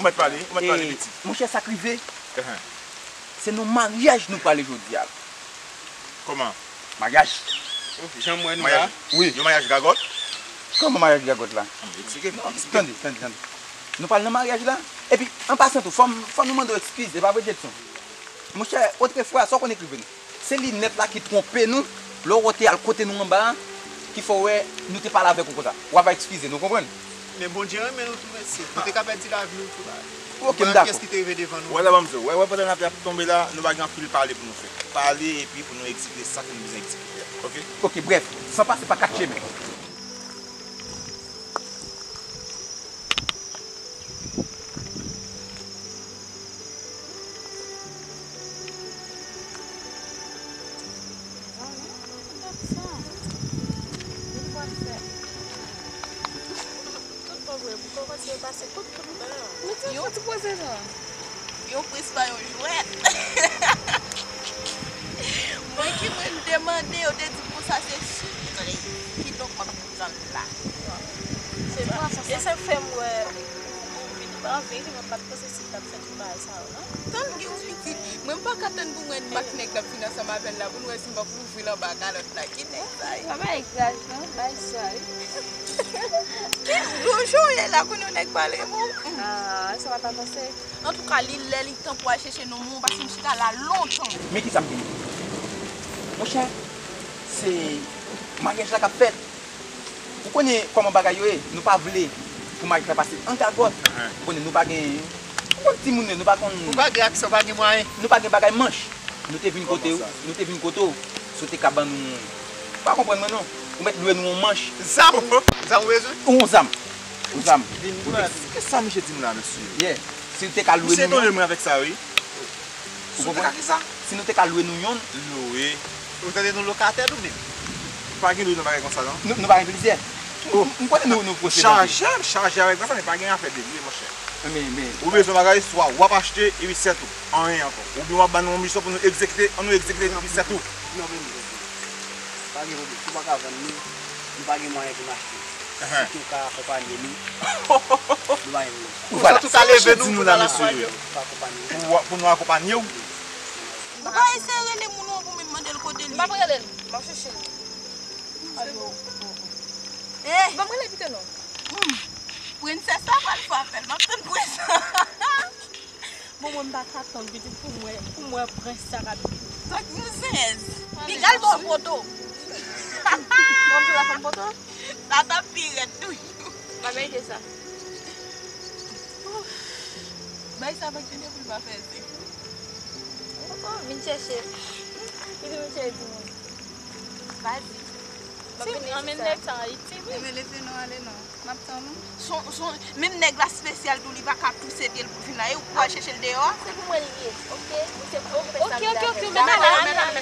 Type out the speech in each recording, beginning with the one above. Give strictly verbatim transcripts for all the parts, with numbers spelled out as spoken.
Ou mèt pale, ou mèt pale, piti. Monchè, sa k rive, se nan maryaj nou prale jodi a. Kòman? Maryaj. Oh, jan m wè nou la. Maryaj? Wi. Yon maryaj gagòt? Kòman maryaj gagòt la? Eksplike m. Non, tande, tande, tande. Nou pral nan maryaj la. Epi, an pasan tou, fò m, fò nou mande w ekskiz, e pa vre, Jedson? Monchè, otrefwa, sa w konn ekriven. Se linèt la ki twonpe nou, lè w te al kote nou anba a, ki fè w wè nou te pale avèk ou konsa. W ava ekskize n, ou konprann? Men Bondye renmen nou tou, mesye. Nou te ka pèdi lavi nou tou la. Ok, m dakò. Pyès ki te rive devan nou. Wè la, ban m di w, wè, wè, pandan lapli ap tonbe la, nou pa gen anpil pale pou nou fè. Pale epi pou nou egzekite sa ke nou bezwen egzekite a. Ok? Ok, brèf, san pase pa kat chemen. Tout bon vre, pou kòmanse pase tout, tout tan. Mete yon ti poze non. Yon prens pa yon jwèt. Mwen ki mwen te mande, yo te di m konsa se sekre. Kidonk m ap pran l la. Se vre sa. E sa k fè m wè ou vin pa anvi, mwen pa t panse si w t ap fè tout bagay sa yo, non? Tann gen yon pitit. Mwen m pa ka tann pou mwen ak nèg k ap vin ansanm avè l la pou n wè si m p ap louvri l anba kalòt la. Ki nèg sa ye? Pa bay gaz non, bay sa wi. Ki jan w ye la kounye a nèg pale mou? Ah, sa pa ta panse. Antouka, li lè, li tan pou al chèche nonm ou, paske m chita la lontan. Men kisa m vin di? Monchè, se maryaj la k ap fèt. Ou konnen kòman bagay yo ye, nou pa vle pou maryaj la pase an gagòt. Ou konnen nou pa gen, ou konn timoun yo, nou pa konn. Ou pa gen aksè, ou pa gen mwayen. Nou pa gen bagay manch. Nou te vin kote w, nou te vin kote w, si w te ka ban nou, ou pa konprann mwen non. Ou mèt lwe nou yon manch. Zam, zam ou bezwen? Yon zam. Yon zam. Vin pran. Ki sa misye di m la, mesye? Yeah. Si w te ka lwe nou yon. Misye etone mwen avèk sa, wi. Ou konprann? Si nou te ka lwe nou yonn. Lwe. Ou tande nou lokatè nou menm. Pa gen lwe nan bagay konsa non. Nou, nou pa gen plizyè. M, m konnen nou, nou posede. Chaje, chaje avèk bagay, men pa gen afè de lwe, monchè. Men, men. Ou bezwen bagay, swa w ap achte, epi sètou. Anyen ankò. Oubyen w ap ban nou yon misyon pou nou egzekite, ann nou egzekite, epi sètou. Non, men, pa gen pwoblèm. Si w pa ka vann nou, nou pa gen mwayen pou n achte. Si w ka akonpanye nou, nou pa gen pwoblèm. Ou sa tou ka leve nou pou n al akonpanye w. Pou, pou nou akonpanye w. Ou pa eseye rele moun ou pou mwen mande l kote l ye. M ap rele l. M ap chèche l. Eh! Ban m rele pito non. Hmm. Prensès la pral fè apèl. M ap tann prensès. Bon, mwen m pa ka tann pitit pou mwen, pou mwen prens sa k ap vini. Tank nou zenzèz. Piga l bò poto. Bon, m tou la fanm poto. Sa t ap pi rèd toujou. Pa merite sa. Bay sa pa gen pou l pa fè zen. Oh, vin chèche. Li di vin chèche timoun. Vas-y. Si, anmenn nèg sa Ayiti, wi. Enben, leve non, ale non. M ap tann ou. Son, son, menm nèg la espesyal tou, li pa ka touse pye l pou vin la. E ou k pral chèche l deyò a? Se pou mwen li ye, oke? Ou se pou ou fè sa. Oke, oke, oke, men ale, ale, ale.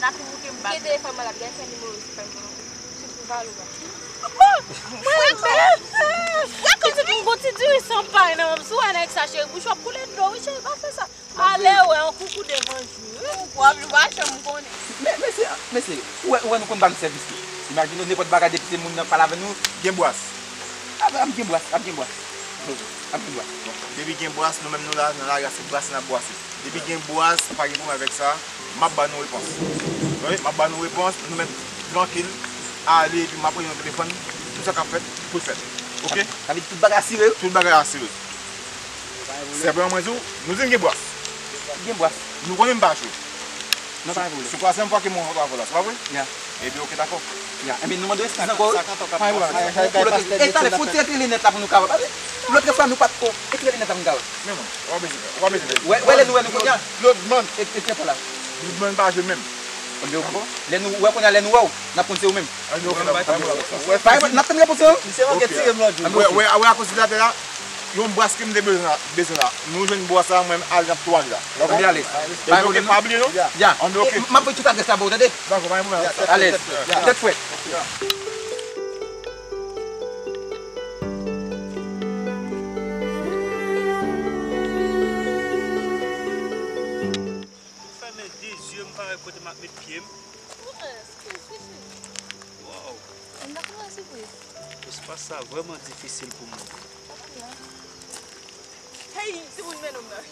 N ap bouke m bat. Gen telefòn mwen la, gen fè nimewo telefòn mwen. Se pou valou la. Mwen renmen. Wè kòm se pou m gon ti diri san pay nan menm. Si w wè nèg sa, cheri, bouch w ap koule dlo, wi, cheri, pa fè sa. Ale wè, yon koukou devan jou. W ap, w ap janm konnen. Men, mesye, mesye, ou wè, ou wè nou konn ba nou sèvis tou. Imajine w, nenpòt bagay depi se moun nan pale avè nou, gen bwas. Ap, ap gen bwas, ap gen bwas. Ap gen bwas. Depi gen bwas, nou menm nou la, nan lari a se bwas n ap bwase. Depi gen bwas, pa gen pwoblèm avèk sa, m ap ba nou repons. Wi, m ap ba nou repons, nou menm trankil, ale, epi m ap rele yon telefòn, tout sa k ap fèt, pou l fèt. Oke? Sa vle di tout bagay asire wi? Tout bagay asire. Senpleman mwen di w, nou di n gen bwas. Gen bwas. Nou konnen m pa jwe. Non, pa gen pwoblèm. Se twazyèm fwa ke mwen rankontre avè w la, se pa vre? Ya. Ebyen, oke, dakò. Ya. Ebyen, nou mande w eskiz ankò. Pa gen pwoblèm. E talè, fò w retire linèt la pou nou ka wè. Paske lòt fwa, nou pa t ko. Retire linèt la pou nou ka wè. Men mwen, w ap bezwen fè. W ap bezwen fè. Wè, wè, lè nou wè nou kounye a. Loudman. E, e telefòn la. Loudman pa jwe menm. Ebyen, oke. Lè nou wè kounye a, lè nou wè w, n ap konn se ou menm. Ann, oke, dakò. Pa gen pwoblèm, n ap tann repons ou. Misye manke tire m lòt jou. Wè, wè, wè, akoz di la, yon bwas ke m te bezwen la, bezwen la. Nou jwenn bwas la, mwen al nan twal la. Dakò? Ann ale. Ebyen, oke, pa bliye non. Ya. Ann, oke. E, m ap voye tout adrès la ba w, tande? Dakò, pa gen pwoblèm. Alèz. Tèt frèt. Ya. M fèmen de zye m pa wè kote m ap met pye m. Wow. Espas sa vrèman difisil pou mwen. Hey, timoun men nonm nan.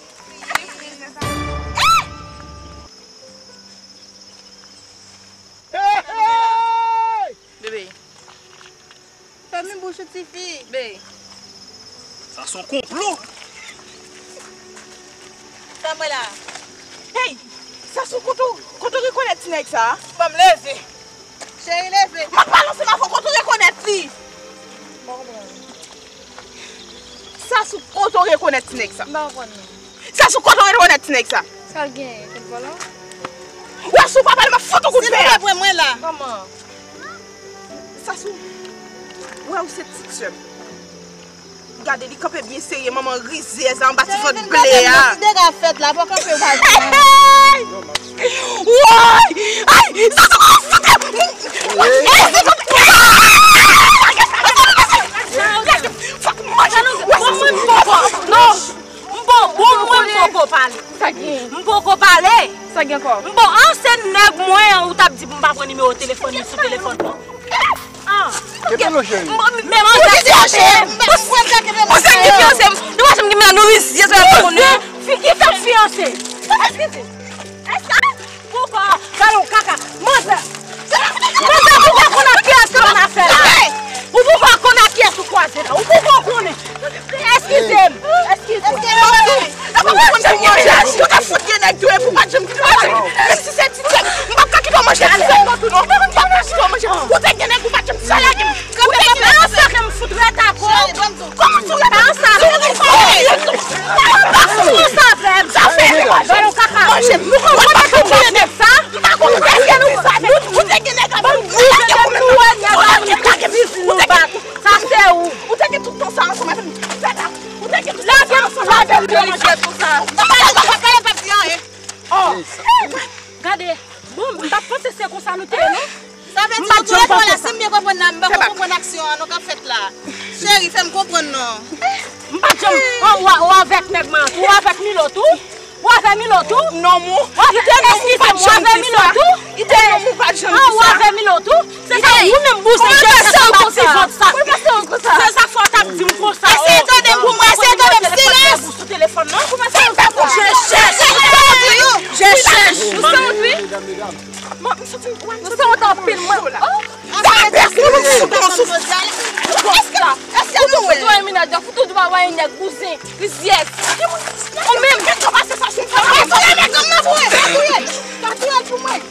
Bebe. Fèmen bouch ou, tifi. Be. Sa se yon konplo. Fè mwen la. Hey! Sa se yon konplo. Kote w rekonèt ti nèg sa? Ban m leve. Cheri, leve. M ap pale ansanm avè w, kote w rekonèt li? M pa konprann. Sa se kote w rekonèt ti nèg sa? M pa konprann non. Sa se kote w rekonèt ti nèg sa? Sa l genyen, kout vòlò? Wè, si w pa pale, m ap fout ou kout fè a. Silvouplè, pran mwen la. Kòman? Sa se, wè, ou se ti sè m. Gade, li kanpe byen serye, manman rizyèz la, anba ti vant ble a. Ki dega ap fèt la, pa kanpe, ou pa di anyen. Woy! Ay! Sa se yon fout! Fòk mwen. Non! M bon, bon, mwen m poko pale. Sa gen? M poko pale. Sa gen ankò? M bon, an se nèg mwen an, ou t ap di pou m pa pran nimewo telefòn li sou telefòn mwen. An. Kenbe non, cheri. M bon, men manzè fiyanse m. Manzè ki fiyanse m. Nou pa janm gen menaj, nou rizyèz la, nou konnen. Fi ki fèk fiyanse? Èske, èske Poukò, gade yon kaka. Manzè. Manzè, ou poko konn ak kiyès ke w nan afè la. Ou poko konn ak kiyès ou kwaze la. Ou poko konnen. Eskize m. Eskize m. Yo ka fout gen nèg tou, epi w pa t janm kite w manje. Menm si se ti sè m, m p ap ka kite w manje ti sè m nan tou non. M p ap ka kite w manje. Ou te gen nèg, ou pa t janm sa lage m. Kanpe, kanpe, ansanm ke m fout rete ak ou. Kòman sou rete? Ansanm. Ansanm avè m. Sa fè. Ba nou kaka. Manje m. Nou konn kote nou ye de sa? M pa konn. Èske nou, nou, nou te gen nèg avè m? Lage pou mwen. Nou wè nèg avè m, nou bat. Sa se ou. Ou te gen tout tan sa ansanm avè m. Ou te gen tout tan sa ansanm avè m. Lage m, lage m, lage m. Pale, pale, pale, pale, pale. Oh. Gade. Bon, m pa t panse se konsa nou te ye, non. Sa vle di nou tou le twa la, si m byen konprann la, m poko konprann aksyon an non k ap fèt la. Cheri, fè m konprann non. M pa t janm, oh, ou, ou avèk nèg mwen an tou, ou avèk Milo tou? Ou avè Milo tou? Non, mou. Kite non, mou pa t janm di sa. Kite non, mou pa t janm di sa. Ah, ou avè Milo tou? Se sa, ou menm bouzen, je sa, ou konsi vant sa. Se sa fò w t ap di m konsa. Eseye tande m pou mwen, eseye tande m, silans. Sou telefòn non. Je chèch. Je chèch. Mesye, mesye. Mwen, m santi m, wè, m santi m anpil, mwen. Oh! Sa pès, mwen, m sou ton souf. Èske, èske nou wè? Fout ou menaj la, fout ou dwa wè nèg bouzen, rizyèz. Ou menm. Kèt yo pase sa sou sa. Ou menm, ou menm.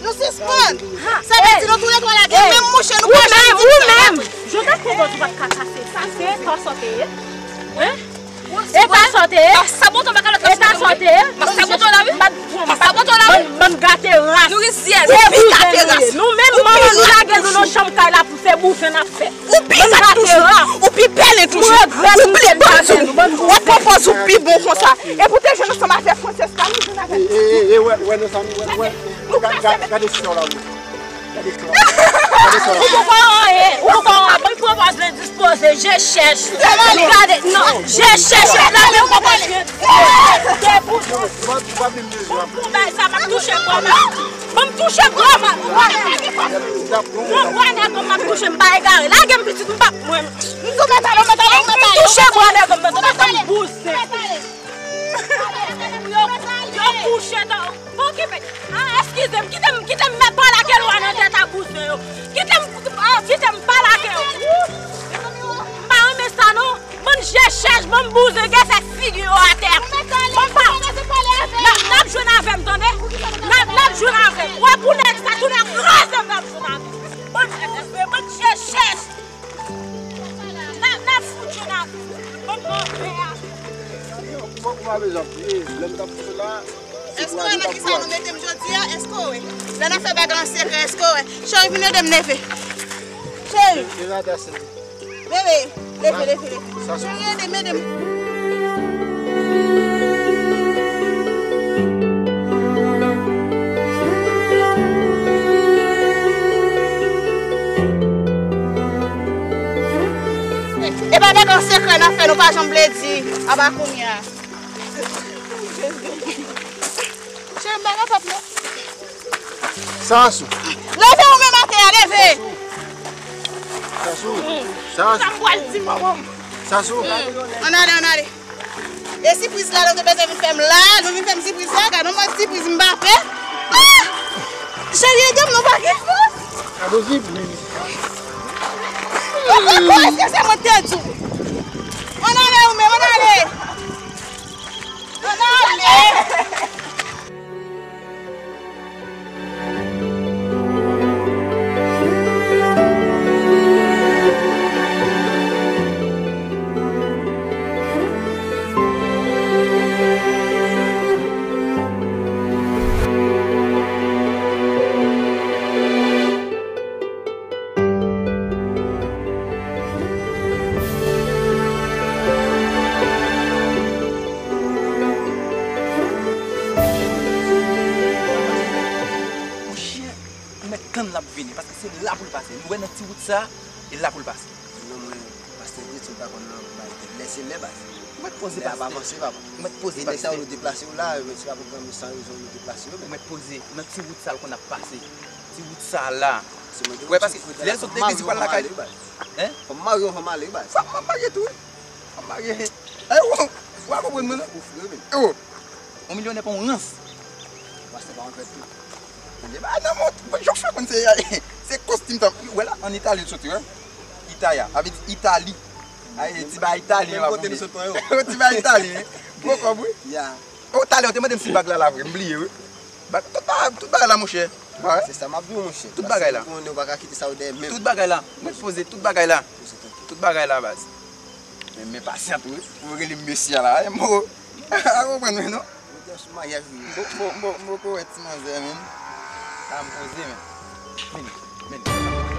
Nou sispann. Sa vle di nou tou le twa lage menm mouche, nou pa janm di sa. Ou menm. Jodi a konpòt ou pa t ka kase sa, se tò sa w te ye. Hein? E ta sa w te ye? E ta sa w te ye? M ap sabote w la wi. M ap sabote w la wi. Bann, bann gate ras. Nou rizyèz. Ou pi gate ras. Nou menm manman nou lage nou nan chanm kay la pou se bouzen n ap fè. Ou pi sat toujou. Ou pi pèlen toujou. Ou pi bouzen. Ou ap pran pòz ou pi bon konsa. Epi w te jwenn ansanm avèk Francesca, nou jwenn avèk. E, e, e, wè, wè, mezanmi, wè, wè. Gade, gade, gade sa w la, wè. Gade sa. Gade sa. Ou poko anyen, ou poko anyen. Ban m pran pòz endispoze, je chèch. Gade, non, je chèch la menm poko. Debout. Bon, bon, bay sa, m ap touche bwa m. Ban m touche bwa m. Bon, bwa nèg m ap touche, m pa egare. Lage m pitit, m p ap mwen. M touche bwa nèg m nan, tande kòm bouzen. Yo, yo kouche nan, pa okipe. Ah, eskize m, kite m, kite m mèt pale ak Elwa nan tèt a bouzen yo. Kite m, ah, kite m pale ak yo. M pa renmen sa non. Bann je chèch, bann bouzen, gen fè figi yo atè. Bann pa. N ap, n ap jwenn avè m, tande? N ap, n ap jwenn avè m. Wè pou nèg sa tounen kraze m, n ap jwenn avè m. Bann bouzen, bann je chèch. N ap, n ap fout jwenn avè m. Bann mòve a. Ou pa bezwen ap kriye. Lè m t ap fout la, èske w wè nan kisa nou mete m jodi a? Èske w wè? Lè n ap fè bagay an sekrè, èske w wè? Cheri, vin ede m leve. Cheri. Bebe, leve, leve, leve. Cheri, ede m, ede m. E pa bagay an sekrè n ap fè, nou pa janm vle di. Aba kounye a. Cheri, m pa kapab non. Sansou. Leve ou menm atè a, leve. Sansou. Sansou. Sa m pral di manman m. Ann ale, ann ale. E sipriz la, nou te bezwen vin fè m la, nou vin fè m sipriz la, gad yon mòd sipriz m pa fè. Ah! Cheri, ede m, nou pa gen fòs. Gad yon sipriz. Èske se mwen te di w? Ann ale ou menm, ann ale. Ann ale. Monchè, ou mèt tann l ap vini, paske se la pou l pase. Nou wè nan ti wout sa, e la pou l pase. Non, mwen, pastè Dye, si w pa konn nan bay tèt, lè se lè, baz. Ou mèt poze, pastè. Lè ap avanse, papa. Ou mèt poze, pastè. E nèg sa yo, nou deplase yo la, men se pa pou granmoun sa rezon nou deplase yo, men. Ou mèt poze. Nan ti wout sa l konn ap pase. Ti wout sa la. Wè, paske lè l sot legliz, li pral lakay li. Hein? Fò m marye, fò m ale, baz. Sa, m ap marye tou, wi. M ap marye. Eh, ou, ou pa konprann mwen, non? Ou fou, wi. Eh, oh. Yon milyonè pa yon rans. Pastè pa yon trèt tou. Tande, ba, nan mont, jòf fè konn se, se kostim tan. Ou wè la, ann Itali l soti, wè. Itaya, sa vle di Itali. Ay, ti ba Itali, menm kote nou sot pran yo. Ti ba Itali, wi. Gwo kòb, wi. Ya. Oh, talè, ou te mande m si bag la la vre, m bliye, wi. Bag, tout ba-, tout bagay la, monchè. Ba, se sa m ap di w, monchè. Tout bagay la. Paske ou konnen ou pa ka kite sa yo dèyè menm. Tout bagay la. Mwen poze tout bagay la. Poze tranquille. Tout bagay la, baz. Men, men pasyante, wi. Ou rele m mesye a la, e mo. A konprann mwen, non? Ou te sou maryaj, wi. Bon, bon, bon, bon, ko wè ti manzè, men. Sa m poze, men. Men, men.